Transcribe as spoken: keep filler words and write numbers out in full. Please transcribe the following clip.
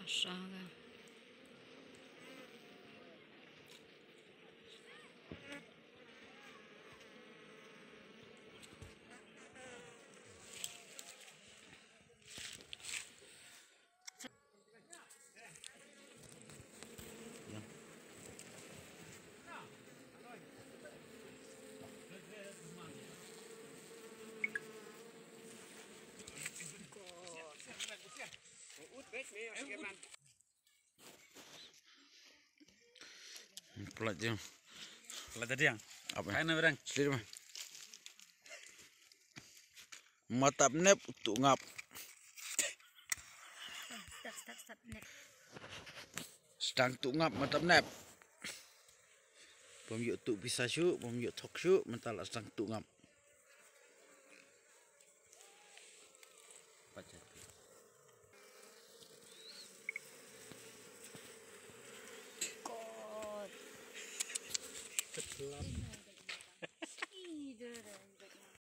Saga. Plat jeng. Plat jeng. Apa? Kain apa, Rang? Sendiri mah. Mata nep tu ngap. Step, step, step, nep. Stang tu ngap mata nep. Bom yuk tu bisa shu, bom yuk thok shu, mata la stang tu ngap.